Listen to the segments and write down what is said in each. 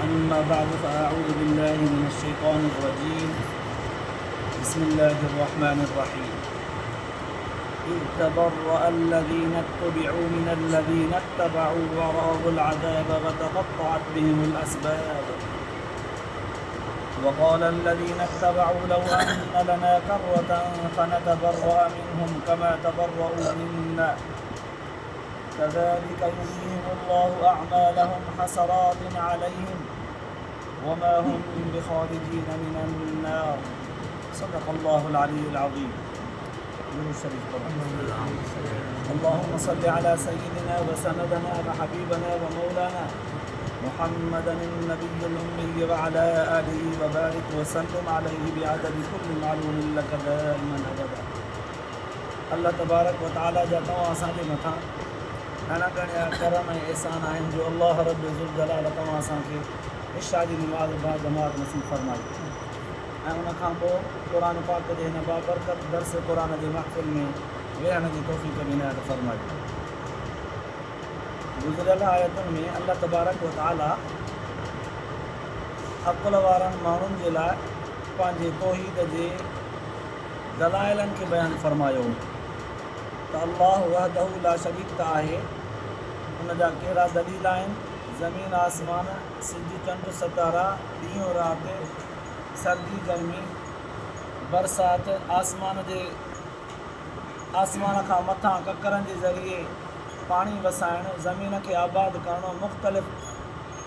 أما بعد فأعوذ بالله من الشيطان الرجيم بسم الله الرحمن الرحيم إذ تبرأ الذين اتبعوا من الذين اتبعوا ورأوا العذاب وتقطعت بهم الأسباب وقال الذين اتبعوا لو أن لنا كرة فنتبرأ منهم كما تبرؤوا منا كذلك يريهم الله أعمالهم حسرات عليهم وما هم بخارجين من النار صدق الله العلي العظيم اللهم صل على سيدنا وسندنا وحبيبنا ومولانا محمدا النبي الأمي وعلى آله وبارك وسلم عليه بعدد كل معلوم لك دائما أبدا الله تبارڪ و تعاليٰ جا توهان اسان جي مٿان اڻ ڳڻيا ڪرم ۽ احسان آهن جو الله رب ذوالجلال توهان اسان کي عشاء جي نماز باجماعت نصيب فرمائي ۽ ان کان پوء قرآن پاڪ جي هن بابرڪت درس قرآن جي محفل ۾ ويهڻ جي توفيق به عنايت فرمائي. گذريل آيتن ۾ الله تبارڪ و تعاليٰ عقل وارن ماڻهن جي لاء پنهنجي توحيد جي دلائلن کي بيان فرمايو ته الله وحده لا شريڪ ته آهي، ان جا ڪهڙا دليل آهن، زمين آسمان، سج چنڊ ستارا، ڏينهن رات، سردي گرمي، برسات، آسمان جي آسمان کان مٿان ڪڪرن جي ذريعي پاڻي وسائڻ، زمين کي آباد ڪرڻ، مختلف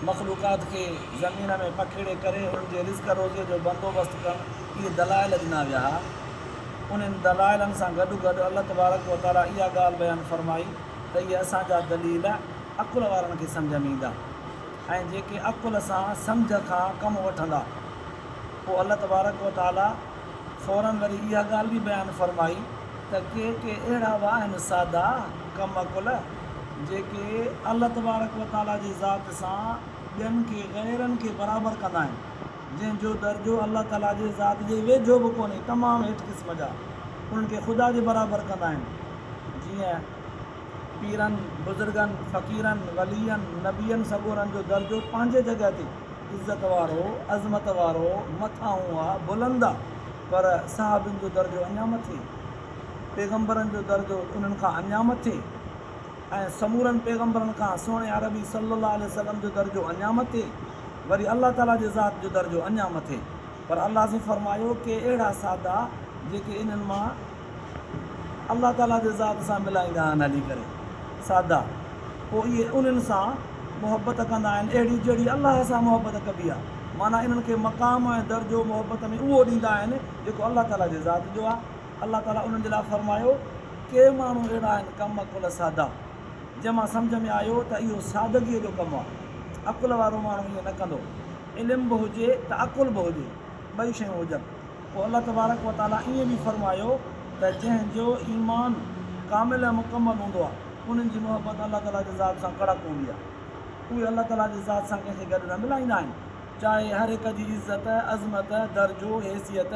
مخلوقات کي زمين ۾ پکيڙي ڪري انهن جي رزق روزيء جو بندوبست ڪرڻ، اهي دلائل ڏنا ويا ها. انهن دلائلن سان گڏ گڏ الله تبارڪ و تعاليٰ اها ڳالهه بيان فرمائي ته اهي اسان جا دليل عقل وارن کي سمجهه ۾ ايندا ۽ جيڪي عقل سان سمجهه کان ڪم وٺندا. پوء الله تبارڪ و تعاليٰ فوراً وري اها ڳالهه به بيان فرمائي ته ڪي ڪي اهڙا به آهن سادا، ڪم عقل، جيڪي الله تبارڪ و تعاليٰ جي ذات سان ٻين کي، غيرن کي، برابر ڪندا آهن، جنهن جو درجو الله تعاليٰ جي ذات جي ويجهو به ڪونهي، تمام هيٺ قسم جا، انهن کي خدا جي برابر ڪندا آهن، جيئن پيرن، بزرگن، فقيرن، ولين، نبين سڳورن جو درجو پنهنجي جڳهه تي عزت وارو، عظمت وارو، مٿانهون آ، بلند آ، پر صحابين جو درجو اڃا مٿي، پيغمبرن جو درجو انهن کان اڃا مٿي ۽ سمورن پيغمبرن کان سهڻي عربي صلّي اللّٰه عليه وسلّم جو درجو اڃا مٿي، وري الله تعاليٰ جي ذات جو درجو اڃا مٿي. پر الله سائين فرمايو، ڪي اهڙا سادا جيڪي انهن مان الله تعاليٰ جي ذات سان ملائيندا آهن هلي ڪري سادا پوء اهي انهن سان محبت ڪندا آهن اهڙي جهڙي الله سان محبت ڪبي آهي معنيٰ انهن کي مقام ۽ درجو محبت ۾ اهو ڏيندا آهن جيڪو الله تعاليٰ جي ذات جو آهي. الله تعاليٰ انهن جي لاء فرمايو، ڪي ماڻهو اهڙا آهن ڪم عقل سادا، جنهن مان سمجهه ۾ آيو ته اهو سادگيء جو ڪم آهي، عقل وارو ماڻهو ائين نه ڪندو، علم به هجي ته عقل به هجي، ٻئي شيون هجن. پوء الله تبارڪ و تعاليٰ ائين به فرمايو ته جنهن جو ايمان ڪامل ۽ مڪمل هوندو آهي، انهن جي محبت الله تعاليٰ جي ذات سان ڪڙڪ هوندي آهي. اهي الله تعاليٰ جي ذات سان ڪنهن کي گڏ نه ملائيندا آهن، چاهي هر هڪ جي عزت، عظمت، درجو، حيثيت،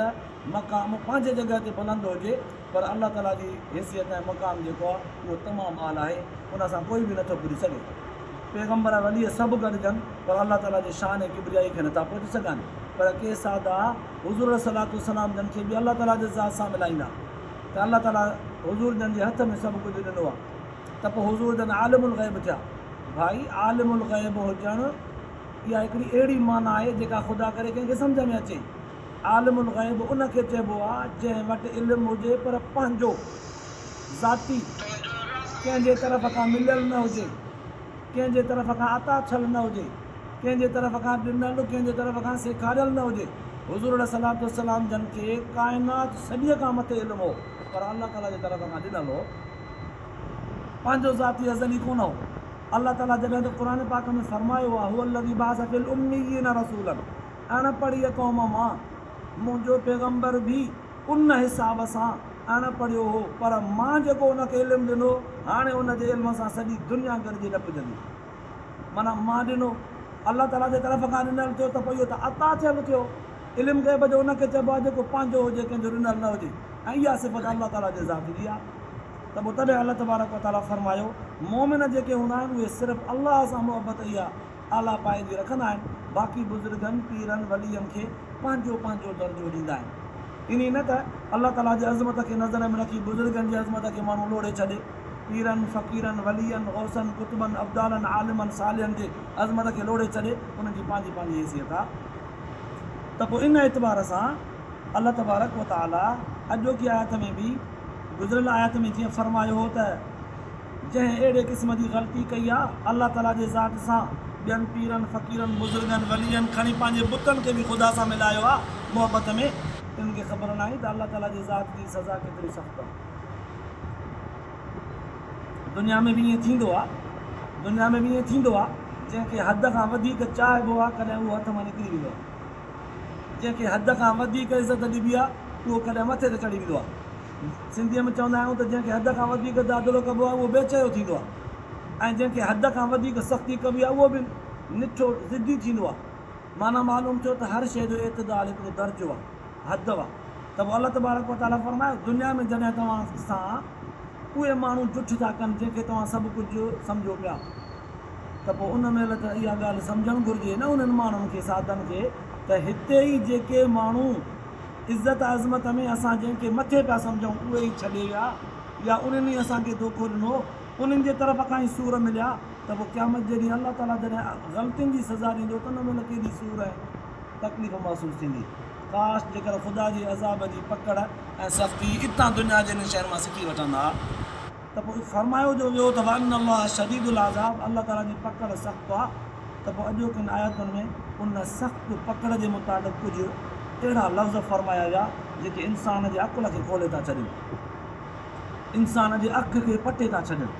مقام پنهنجي جڳهه تي بلند هجي پر الله تعاليٰ جي حيثيت ۽ مقام جيڪو آهي اهو تمام اعليٰ آهي ان سان ڪوئي به نٿو پڄي سگهي. پيغمبر ۽ ولي سڀ گڏجن پر الله تعاليٰ جي شان ۽ ڪبريائي کي نٿا پهچي سگهن پر ڪي سادا حضور عليه الصلوة والسلام جن کي به الله تعاليٰ جي ذات سان ملائيندا ته الله تعاليٰ حضور جن جي هٿ ۾ سڀ ڪجهه ڏنو آهي ته پوء حضور جن عالم الغيب ٿيا. ڀائي عالم الغيب هجڻ اها هڪڙي اهڙي معنيٰ آهي جيڪا خدا ڪري ڪنهن کي سمجهه ۾ اچي. عالم الغيب ان کي چئبو آ جنهن وٽ علم هجي پر پنهنجو، ذاتي، ڪنهن جي طرف کان مليل نه هجي، ڪنهن جي طرف کان عطا ٿيل نه هجي، ڪنهن جي طرف کان ڏنل، ڪنهن جي طرف کان سيکاريل نه هجي. حضور عليه الصلوة والسلام جن کي ڪائنات سڄيء کان مٿي علم هو پر الله تعاليٰ جي طرف کان ڏنل هو، پنهنجو ذاتي ازلي ڪونه هو. الله تعاليٰ جڏهن ته قرآن پاڪ ۾ فرمايو آ، هو الذي بعث في الاميين رسولا اڻ پڙهيء قوم مان منهنجو پيغمبر به ان حساب سان اڻ پڙهيو هو، پر مان جيڪو ان کي علم ڏنو، هاڻي ان جي علم سان سڄي دنيا گڏجي نه پڄندي. معنيٰ مان ڏنو، الله تعاليٰ جي طرف کان ڏنل ٿيو ته پوء اهو ته عطا ٿيل ٿيو. علم غيب جو ان کي چئبو آهي جيڪو پنهنجو هجي، ڪنهن جو ڏنل نه هجي ۽ اها صفت الله تعاليٰ جي ذات جي آهي. ته پوء تڏهن الله تبارڪ وتعاليٰ فرمايو، مؤمن جيڪي هوندا آهن اهي صرف الله سان محبت اها. اعليٰ پائي جي رکندا آهن، باقي بزرگن، پيرن، ولين کي پنهنجو پنهنجو درجو ڏيندا آهن. انهي نه ته الله تعاليٰ جي عظمت کي نظر ۾ رکي بزرگن جي عظمت کي ماڻهو لوڙهي ڇڏي، پيرن، فقيرن، ولين، غوثن، قطبن، ابدالن، عالمن، صالحن جي عظمت کي لوڙهي ڇڏي، انهن جي پنهنجي پنهنجي حيثيت آهي. ته پوء ان اعتبار سان الله تبارڪ و تعاليٰ اڄوڪي آيت ۾ به گذريل آيت ۾ جيئن فرمايو هو ته جنهن اهڙي قسم جي غلطي ڪئي آ الله تعاليٰ جي ذات سان ٻين پيرن، فقيرن، بزرگن، ولين کڻي پنهنجي بتن کي به خدا سان ملايو آ محبت ۾، تن کي خبر ناهي ته الله تعاليٰ جي ذات جي سزا ڪيتري سخت آ. دنيا ۾ به ائين ٿيندو آ، دنيا ۾ به ائين ٿيندو آ، جنهن کي حد کان وڌيڪ چاهبو آ ڪڏهن اهو هٿ مان نڪري ويندو آ. جنهن کي حد کان وڌيڪ عزت ڏبي آ اهو ڪڏهن مٿي تي چڙهي ويندو آ. سنڌيء ۾ چوندا آهيون ته جنهن کي حد کان وڌيڪ دادلو ڪبو آهي اهو بي چيو ٿيندو آهي ۽ جنهن کي حد کان وڌيڪ سختي ڪبي آهي اهو به نٺو ضدي ٿيندو آهي. معنيٰ معلوم ٿيو ته هر شيء جو اعتدال هڪڙو درجو آهي، حد آهي. ته پوء الله تبارڪ و تعاليٰ فرمايو، دنيا ۾ جڏهن توهان سان اهي ماڻهو جٺ ٿا ڪن جنهن کي توهان سڀ ڪجهه سمجهو پيا ته پوء ان مهل ته اها ڳالهه سمجهڻ گهرجي نه انهن ماڻهن کي سادن کي ته هتي ئي جيڪي ماڻهو عزت عظمت ۾ اسان جنهن کي مٿي پيا سمجهون اهي ئي ڇڏي ويا يا انهن ئي اسان کي دوکو ڏنو، انهن جي طرف کان ئي سور مليا ته پوء قيامت جي ڏينهن الله تعاليٰ جڏهن غلطين جي سزا ڏيندو ته ان مهل ڪيڏي سور ۽ تڪليف محسوس ٿيندي. ڪاش جيڪر خدا جي عذاب جي پڪڙ ۽ سختي اتان دنيا جي انهن شين مان سکي وٺن ها. ته پوء فرمايو جو ويو ته وان الله شديد العذاب الله تعاليٰ جي پڪڙ سخت آ ته پوء اڄوڪين آيتن ۾ ان سخت پڪڙ جي متعلق ڪجهه اهڙا لفظ فرمايا ويا جيڪي انسان جي عقل کي کولي ٿا ڇڏين، انسان جي اک کي پٽي ٿا ڇڏين.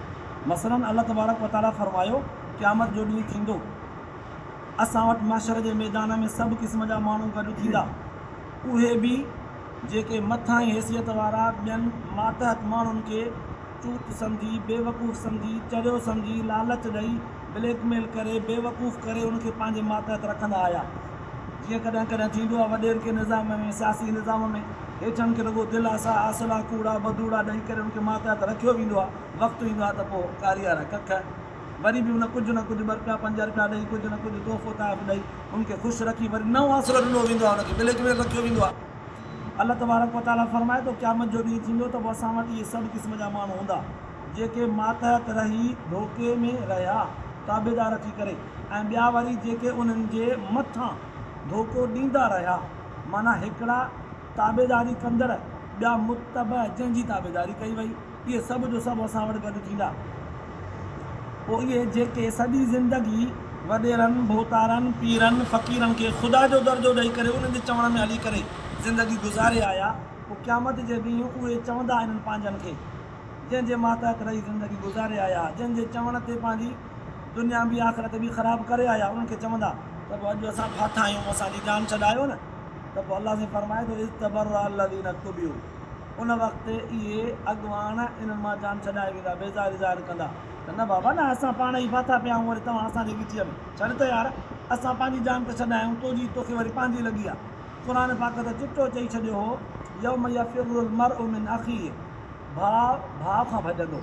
مثلاً الله تبارڪ و تعاليٰ فرمايو، قيامت جو ڏينهن ٿيندو، اسان وٽ محشر جي ميدان ۾ سڀ قسم جا ماڻهو گڏ ٿيندا، اهي به جيڪي مٿاهين حيثيت وارا ٻين ماتحت ماڻهن کي چوت سمجهي، بيوقوف سمجهي، چريو سمجهي، لالچ ڏئي، بليڪ ميل ڪري، بيوقوف ڪري ان کي پنهنجي ماتحت رکندا آيا. جيئن ڪڏهن ڪڏهن ٿيندو آهي وڏيرڪي نظام ۾، سياسي نظام ۾ هيٺن کي رڳو دلاسا، آسلا، ڪوڙا، بدوڙا ڏئي ڪري ان کي ماتحت رکيو ويندو آهي. وقت ايندو آهي ته پوء ڪاريارا ڪک وري به ان ڪجهه نه ڪجهه ٻه رپيا پنج رپيا ڏئي ڪجهه نه ڪجهه تحفو تحائف ڏئي ان کي خوش رکي وري نئون آسرو ڏنو ويندو آهي ان کي بليڪ ميل رکيو ويندو آهي. الله تبارڪ و تعاليٰ فرمائي ٿو، قيامت جو ڏينهن ٿيندو ته پوء اسان وٽ اهي سڀ قسم جا ماڻهو هوندا، جيڪي ماتحت رهي ڌوڪي ۾ رهيا، تابعدار ٿي ڪري، ۽ ٻيا وري جيڪي انهن جي مٿان ڌوڪو ڏيندا رهيا، معنيٰ هڪڙا تابعداري ڪندڙ، ٻيا متبع، جنهن جي تابعداري ڪئي وئي، اهي سڀ جو سڀ اسان وٽ گڏ ٿيندا. پوء اهي جيڪي سڄي زندگي وڏيرن، ڀوتارن، پيرن، فقيرن کي خدا جو درجو ڏئي ڪري انهن جي چوڻ ۾ هلي ڪري زندگي گذاري آيا، پوء قيامت جي ڏينهن اهي چوندا انهن پنهنجن کي، جنهن جي ماتحت رهي زندگي گذاري آيا، جنهن جي چوڻ تي پنهنجي دنيا به آخرت به خراب ڪري آيا، انهن کي چوندا ته پوء اڄ اسان ڦاٿا آهيون، اسان جي جان ڇڏايو نه، ته پوء الله سائين فرمائي ٿو، اذ تبرأ الذين اتبعوا. ان وقت اهي اڳواڻ انهن مان جان ڇڏائي ويندا، بيزاري ظاهر ڪندا ته نه بابا نه اسان پاڻ ئي ڦاٿا پيا آهيون وري توهان اسان جي ڳچيء ۾، ڇڏ ته يار اسان پنهنجي جان ته ڇڏايون تو جي توکي وري پنهنجي لڳي آ. قرآن پاڪ ته چٽو چئي ڇڏيو هو يوم يفر المرء من اخيه ڀاء ڀاء کان ڀڄندو،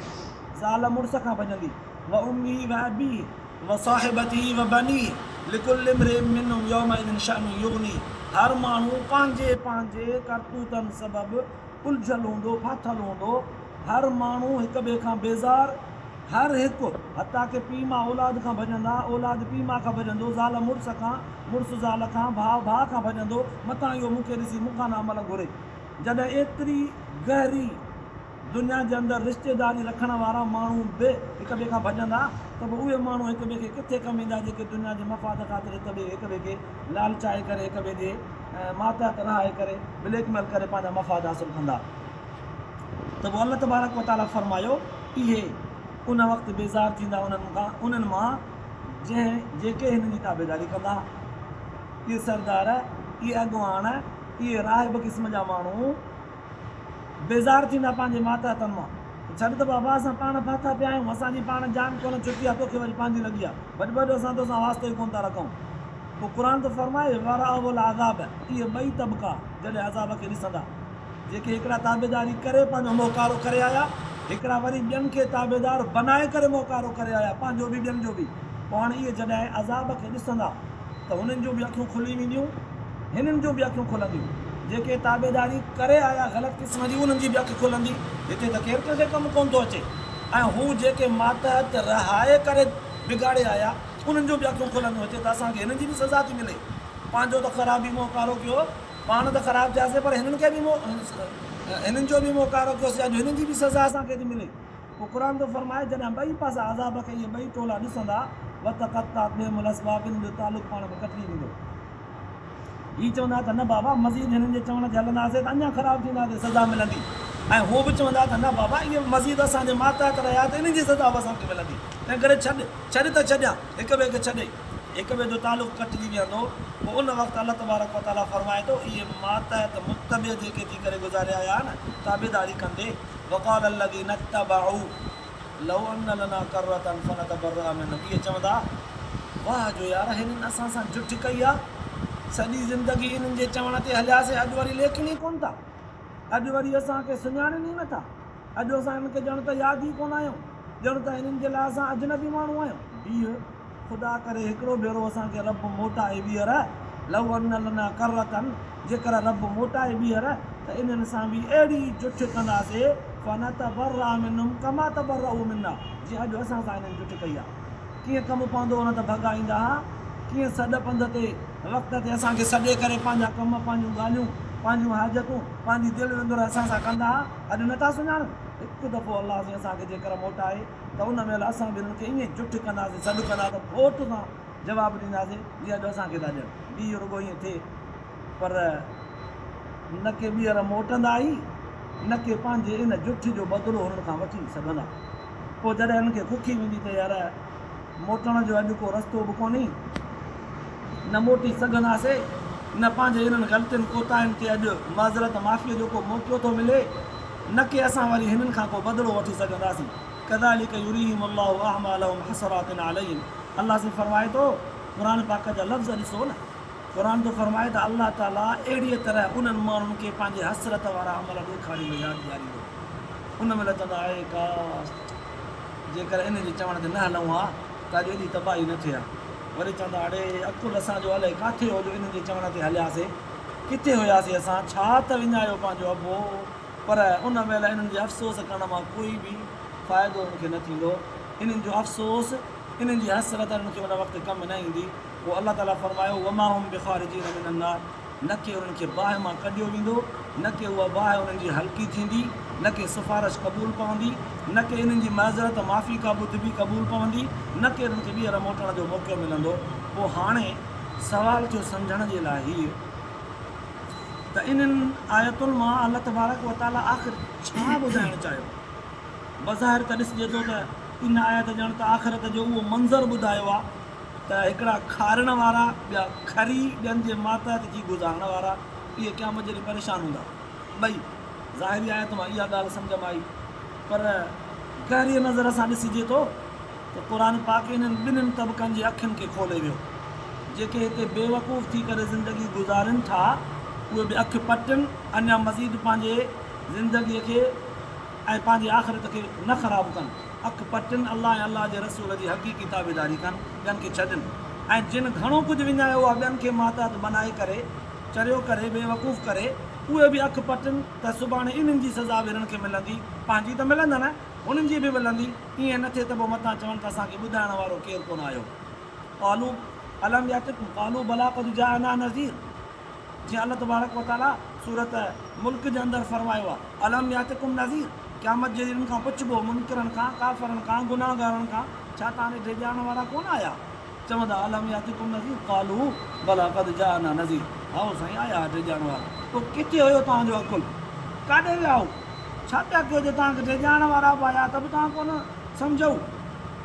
زال مڙس کان ڀڄندي، وامه وابيه وصاحبته وبنيه لڪل امرئ منهم يومئذ شأن يغنيه هر ماڻهو پنهنجي پنهنجي ڪرتوتن سبب الجهيل هوندو، ڦاٿل هوندو، هر ماڻهو هڪ ٻئي کان بيزار، هر هڪ حتيٰ ڪه پيء ماء اولاد کان ڀڄندا، اولاد پيء ماء کان ڀڄندو، زال مڙس کان، مڙس زال کان، ڀاء ڀاء کان ڀڄندو، متان اهو مون کي ڏسي مون کان نه عمل گهري. جڏهن ايتري گهري. دنيا جي اندر رشتيداري رکڻ وارا ماڻهو به هڪ ٻئي کان ڀڄندا ته پوء اهي ماڻهو هڪ ٻئي کي ڪٿي ڪم ايندا جيڪي دنيا جي مفاد خاطر هڪ ٻئي هڪ ٻئي کي لالچائي ڪري هڪ ٻئي جي ماتحت رهائي ڪري بليڪ ميل ڪري پنهنجا مفاد حاصل ڪندا ته پوء الله تبارڪ وتعاليٰ فرمايو اهي ان وقت بيزار ٿيندا انهن کان انهن مان جنهن جيڪي هنن جي تابعداري ڪندا اهي سردار اهي اڳواڻ اهي راهب قسم جا ماڻهو بيزار ٿيندا پنهنجي ماتحتن مان ته ڇڏ ته بابا اسان پاڻ ڦاٿا پيا آهيون، اسان جي پاڻ جان ڪونه ڇٽي آهي، توکي وري پنهنجي لڳي آهي، ڀڄ ڀڄ اسان توسان واسطو ئي ڪونه ٿا رکون. پوء قرآن ٿو فرمائي، ورأوا العذاب، اهي ٻئي طبقا جڏهن عذاب کي ڏسندا، جيڪي هڪڙا تابعداري ڪري پنهنجو منهن ڪارو ڪري آيا، هڪڙا وري ٻين کي تابعدار بنائي ڪري منهن ڪارو ڪري آيا، پنهنجو به ٻين جو به. پوء هاڻي اهي جڏهن عذاب کي ڏسندا ته هنن جون به اکيون کلي وينديون، هنن جون به اکيون کلنديون. جيڪي تابعداري ڪري آيا غلط قسم جي انهن جي به اک کلندي. هتي ته ڪير ڪنهن کي ڪم ڪونه ٿو اچي ۽ هو جيڪي ماتحت رهائي ڪري بگاڙي آيا انهن جون به اکيون کلنديون. هتي ته اسان کي هنن جي به سزا ٿي ملي. پنهنجو ته خرابي منهن ڪارو ڪيو، پاڻ ته خراب ٿياسين پر هنن کي به هنن جو به منهن ڪارو ڪيوسين اڄ هنن جي به سزا اسان کي ٿي ملي. پوء قرآن ٿو فرمائي، جڏهن ٻئي پاسا عذاب کي اهي ٻئي ٽولا ڏسندا، وتقطعت بهم الاسباب انهن جو تعلق پاڻ ۾ ڪٽجي ويندو. هي چوندا ته نه بابا مزيد هنن جي چوڻ تي هلنداسين ته اڃا خراب ٿينداسين سزا ملندي ۽ هو به چوندا ته نه بابا اهي مزيد اسان جي ماتحت رهيا ته انهن جي سزا به اسان کي ملندي تنهن ڪري ڇڏ ڇڏ ته ڇڏيان هڪ ٻئي کي ڇڏي هڪ ٻئي جو تعلق ڪٽجي ويهندو پوء ان وقت الله تبارڪ وتعاليٰ فرمائي ٿو اهي ماتحت متبع جيڪي ٿي ڪري گذاري آيا نه تابعداري ڪندي وقال الذين اتبعوا لو ان لنا ڪرة فنتبرأ منهم اهي چوندا، واهه جو يار هنن اسان سان جٺ ڪئي آ، سڄي زندگي انهن جي چوڻ تي هلياسين اڄ وري ليکين ئي ڪونه ٿا، اڄ وري اسان کي سڃاڻين ئي نٿا، اڄ اسان هنن کي ڄڻ ته ياد ئي ڪونه آهيون، ڄڻ ته هنن جي لاء اسان اجنبي ماڻهو آهيون. بيهه، خدا ڪري هڪڙو ڀيرو اسان کي رب موٽائي ٻيهر، لو ان لنا ڪرة جيڪر رب موٽائي ٻيهر ته انهن سان به اهڙي ئي جٺ ڪنداسي، فنتبرأ منهم ڪما تبرؤ منا جيئن اڄ اسان سان انهن جٺ ڪئي آهي. ڪيئن ڪم پوندو هو نه ته ڀڳا ايندا ها، ڪيئن سڏ پنڌ تي وقت تي اسان کي سڏي ڪري پنهنجا ڪم، پنهنجون ڳالهيون، پنهنجون حاجتون، پنهنجي دل وندر اسان سان ڪندا ها، اڄ نه ٿا سڃاڻن. هڪ دفعو الله سائين اسان کي جيڪر موٽائي ته ان مهل اسان به انهن کي ائين جٺ ڪنداسين، سڏ ڪندا ته ڦوٽ سان جواب ڏينداسين جيئن اڄ اسان کي ٿا ڏين. بيهه رڳو ائين ٿئي پر نه ڪي ٻيهر موٽندا ئي نه ڪي پنهنجي ان جٺ جو بدلو هنن کان وٺي سگهندا. پوء جڏهن هنن کي ککي ويندي ته يار موٽڻ جو اڄ ڪو رستو به ڪونهي، نه موٽي سگهنداسي، نه پنهنجي انهن غلطين ڪوتاهين تي اڄ معذرت معافيء جو ڪو موقعو ٿو ملي، نه ڪي اسان وري هنن کان ڪو بدلو وٺي سگهنداسين. ڪذالڪ يريهم الله اعمالهم حسرات عليهم الله سائين فرمائي ٿو، قرآن پاڪ جا لفظ ڏسو نه، قرآن ٿو فرمائي ته الله تعاليٰ اهڙيء طرح انهن ماڻهن کي پنهنجي حسرت وارا عمل ڏيکاريندو، ياد ڏياريندو. ان مهل چوندا، اي ڪاش! جيڪر ان جي چوڻ تي نه هلون ها ته اڄ ايڏي تباهي نه ٿئي ها. وري چوندا، اڙي عقل اسان جو الائي ڪاٿي هو جو انهن جي چوڻ تي هلياسي. ڪٿي هياسي اسان؟ ڇا ته وڃايو پنهنجو ابو. پر ان مهل انهن جي افسوس ڪرڻ مان ڪوئي به فائدو انهن کي نه ٿيندو. انهن جو افسوس، انهن جي حسرت انهن کي ان وقت ڪم نه ايندي. پوء الله تعاليٰ فرمايو، وما هم بخارجين من النار نه ڪي انهن کي باهه مان ڪڍيو ويندو، نه ڪي اها باهه انهن جي هلڪي ٿيندي، نه ڪي سفارش قبول پوندي، نه ڪي انهن جي معذرت، معافي ڪا ٻڌبي، قبول پوندي، نه ڪي انهن کي ٻيهر موٽڻ جو موقعو ملندو. پوء هاڻي سوال ٿيو سمجهڻ جي لاء هيء ته انهن آيتن مان الله تبارڪ وتعاليٰ آخر ڇا ٻڌائڻ چاهيو؟ بظاهر ته ڏسجي ٿو ته ان آيت ڄڻ ته آخرت جو اهو منظر ٻڌايو آهي ته هڪڙا کارڻ وارا ٻيا کري ٻين جي ماتحت ٿي گذارڻ وارا اهي قيامت جي ڏينهن پريشان هوندا. ٻئي ظاهري آيت مان اها ڳالهه سمجهه ۾ آئي پر گهريء نظر سان ڏسجي ٿو ته قرآن پاڪ انهن ٻنهين طبقن جي اکين کي کولي ويو. جيڪي هتي بيوقوف ٿي ڪري زندگي گذارين ٿا اهي به اک پٽن اڃا مزيد پنهنجي زندگيء کي ۽ پنهنجي آخرت کي نه خراب ڪن، اک پٽن، الله ۽ الله جي رسول جي حقيقي تابعداري ڪن، ٻين کي ڇڏين ۽ جن گهڻو ڪجهه وڃايو آهي ٻين کي ماتحت بنائي ڪري، چريو ڪري، بي وقوف ڪري، اهي به اک پٽن ته سڀاڻي انهن جي سزا به هنن کي ملندي، پنهنجي ته ملندن، هنن جي به ملندي، ائين نه ٿئي ته پوء متان چون ته اسان کي ٻڌائڻ وارو ڪير ڪونه آيو. قالوا الم ياتڪم قالوا بليٰ قد جاءنا نذير. جيئن الله تبارڪ و تعاليٰ سورة ملڪ جي اندر فرمايو آهي، الم ياتڪم نذير، قيامت جي ڏينهن کان پڇبو منڪرن کان، ڪافرن کان، گنهگارن کان، ڇا توهان ڏي ڊيڄارڻ وارا ڪونه آيا؟ چوندا، الم ياتڪم نذير، قالو بليٰ قد جاءنا نذير، هائو سائين آيا ها ڊيڄارڻ وارا، پوء ڪٿي هيو توهان جو عقل؟ ڪاڏي ويا هئو؟ ڇا پيا ڪيو جو توهان کي ڊيڄارڻ وارا به آيا ته به توهان ڪونه سمجهئو؟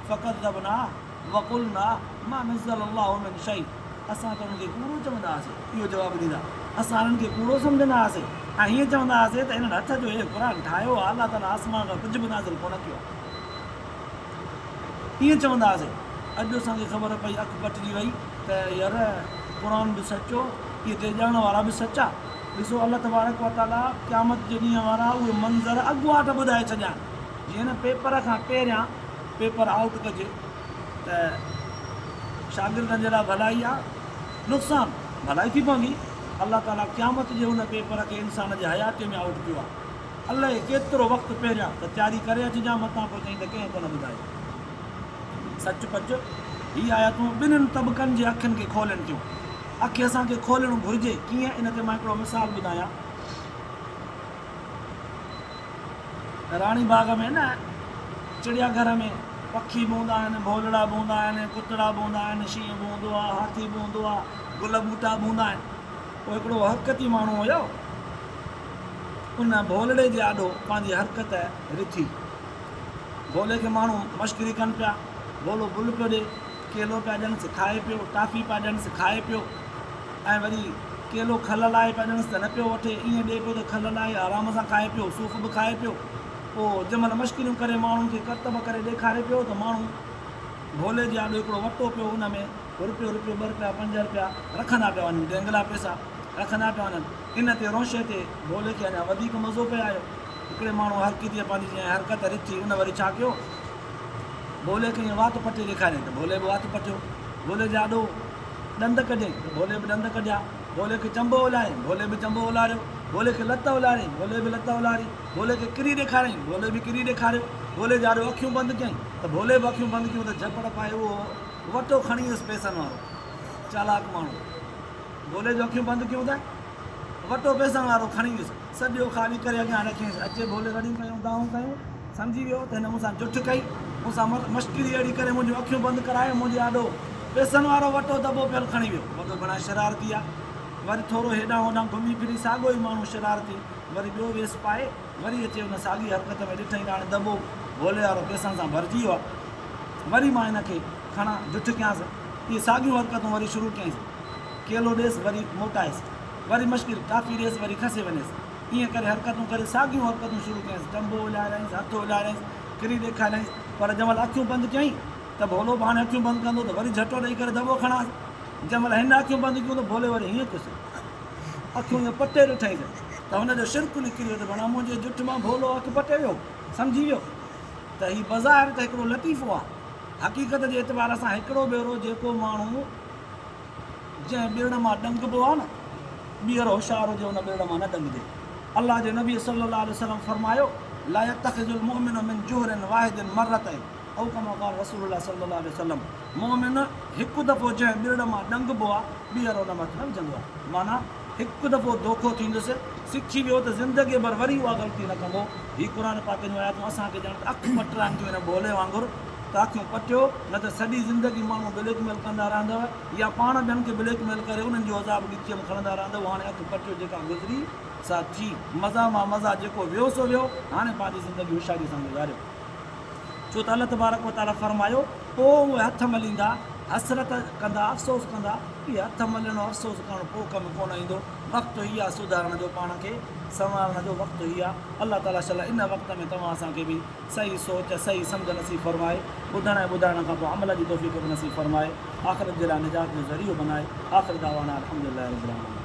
فڪذبنا وقلنا ما نزل الله من شيء اسان ته انهن کي ڪوڙو چوندا هئاسين، اهو جواب ڏيندا، اسان انهن کي ڪوڙو سمجهندا هئاسين ۽ هيئن چوندا هئاسين ته انهن هٿ جو هي قرآن ٺاهيو آهي، الله تعاليٰ آسمان کان ڪجهه به نازل ڪونه ڪيو آهي. ائين چوندا هئاسين. اڄ اسان کي خبر پئي، اک پٽجي وئي ته يار قرآن به سچو، اهي ڊيڄارڻ وارا به سچا. ڏسو الله تبارڪ وتعاليٰ قيامت جي ڏينهن وارا اهي منظر اڳواٽ ٻڌائي ڇڏيا آهن. جيئن نه پيپر کان پهريان پيپر آئوٽ ڪجي ته. شاگردن جي لاء ڀلائي آ نقصان؟ ڀلائي ٿي پوندي. الله تعاليٰ قيامت جي ان پيپر کي انسان جي حياتيء ۾ آئوٽ ڪيو آ. الائي ڪيترو وقت پهريان ته تياري ڪري اچجان متان پوء چئين ته ڪنهن ڪونه ٻڌايو. سچ پچ هي آيتون ٻنهين طبقن جي اکين کي کولين ٿيون. اک اسان کي کولڻ گهرجي ڪيئن؟ ان تي مان هڪڙو مثال ٻڌايان. راڻي باغ ۾ نه چڙيا گهر ۾ پکي به هوندا آهن، ڀولڙا به هوندا آهن، ڪتڙا به هوندا آهن، شينهن به هوندو آهي، هاٿي به هوندو آهي، گل ٻوٽا به هوندا آهن. پوء هڪڙو حرڪتي ماڻهو هيو، ان ڀولڙي جي آڏو پنهنجي حرڪت رٿي. ڀولي کي ماڻهو مشڪري ڪن پيا، ڀولو بل پيو ڏي، ڪيلو پيا ڏينس کائي پيو، ٽافي پيا ڏينس کائي پيو ۽ وري ڪيلو کل لاهي پيا ڏينس ته نه پيو وٺي، ائين ڏي پيو ته کل لاهي آرام سان کائي پيو، صوف به کائي پيو. پوء جنهن مهل مشڪريون ڪري ماڻهن کي ڪرتب ڪري ڏيکاري پيو ته ماڻهو ڀولي جي آڏو هڪڙو وٽو پيو ان ۾ رپيو رپيو ٻه رپيا پنج رپيا رکندا پيا وڃن، ڊينگلا پئسا رکندا پيا وڃن. ان تي رونشي تي ڀولي کي اڃا وڌيڪ مزو پئي آيو. هڪڙي ماڻهوء حرڪتيء پنهنجي جنهن حرڪت رٿي، ان وري ڇا ڪيو؟ ڀولي کي ائين وات پٽي ڏيکاريائين ته ڀولي به وات پٽيو. ڀولي جي آڏو ڏند ڪڍيائين ته ڀولي به ڏند ڪڍيا. ڀولي کي چنبو الاريائين، ڀولي به چنبو الاريو. ڀولي کي لت الاريائين، ڀولي به لت الاري. ڀولي کي ڪري ڏيکاريائين، ڀولي به ڪري ڏيکاريو. ڀولي جي آڏو اکيون بند ڪيائين ته ڀولي به اکيون بند ڪيون ته جهپڙ پائي اهو وٽو کڻي ويس پئسن وارو. چالاڪ ماڻهو ڀولي جون اکيون بند ڪيون ته وٽو پئسن وارو کڻي ويس. سڄو خالي ڪري اڳيان رکيائينس. اچي ڀولي رڙيون ڪيون، دانهون ڪيون. سمجهي ويو ته هن مون سان جٺ ڪئي. مون سان مشڪري اهڙي ڪري منهنجون اکيون بند ڪرائي منهنجي آڏو پئسن وارو وٽو دٻو پيل کڻي ويو. وڏو گهڻا شرارتي آ. وري ٿورو هيڏانهن هوڏانهن گهمي ڦري ساڳيو ئي ماڻهو شرارتي وري ٻيو ويس پائي وري اچي ان ساڳي حرڪت ۾ ڏٺائين ته هاڻي دٻو ڀولي وارو پئسن سان ڀرجي ويو آ. وري مان هن کي کڻان جٺ ڪيانس. اهي ساڳيون حرڪتون وري شروع ڪيائينس. ڪيلو ڏيس وري موٽائيس. وري مشڪل ٽافي ڏيس وري کسي وڃيس. ائين ڪري حرڪتون ڪري ساڳيون حرڪتون شروع ڪيائينس. چنبو الاريائينس، هٿ الاريائينس، ڪري ڏيکاريائينس. پر جنهن مهل اکيون بند ڪيائين ته ڀولو به هاڻي اکيون بند ڪندو ته وري جهٽو ڏئي ڪري دٻو کڻانس. جنهن مهل هن اکيون بند ڪيون ته ڀولي وري هيئن ڪيس. اکيون ائين پٽي ڏٺائينس ته هن جو شرڪ نڪري ويو ته ڀڻا منهنجي جٺ مان ڀولو اک پٽي ويو. سمجهي ويو ته هي بظاهر ته هڪڙو لطيفو آهي. حقيقت جي اعتبار سان هڪڙو ڀيرو جيڪو ماڻهو جنهن ٻرڙ مان ڏنگبو آهي نه، ٻيهر هوشيار هجي ان ٻرڙ مان نه ڏنگجي. الله جي نبي صلي الله عليه وسلم فرمايو، لا يتخذ المؤمن من جحر واحد مرتين او ڪما قال رسول الله صلي الله عليه وسلم مؤمن هڪ دفعو جنهن ٻرڙ مان ڏنگبو آهي ٻيهر ان ۾ هٿ نه وجهندو آهي. معنيٰ هڪ دفعو دوکو ٿيندس، سکي ويو ته زندگي ڀر وري اها غلطي نه ڪندو. هي قرآن پاڪ جون آيتون اسان کي ڄڻ ته اک پٽرائن ٿيون هن ڀولي وانگر ته اکيون پٽيو نه ته سڄي زندگي ماڻهو بليڪ ميل ڪندا رهندؤ يا پاڻ ٻين کي بليڪ ميل ڪري انهن جو عذاب ڳچيء ۾ کڻندا رهندؤ هاڻي اک پٽيو جيڪا گذري سا ٿي مزا مان مزا جيڪو ويو سو ويو هاڻي پنهنجي زندگي هوشياريء سان گذاريو ڇو ته الله تبارڪ وتعاليٰ فرمايو پوء اهي هٿ مليندا حسرت ڪندا افسوس ڪندا اهي هٿ ملڻ افسوس ڪرڻ پوء ڪم ڪونه ايندو وقت هي آهي سڌارڻ جو پاڻ کي سنوارڻ جو وقت هي آهي الله تعاليٰ شل ان وقت ۾ توهان اسان کي به صحيح سوچ صحيح سمجهه نصيب فرمائي ٻڌڻ ۽ ٻڌائڻ کان پوء عمل جي توفيق به نصيب فرمائي آخرت جي لاء نجات جو ذريعو بنائي آخر دعوانا الحمدلله رب العالمين.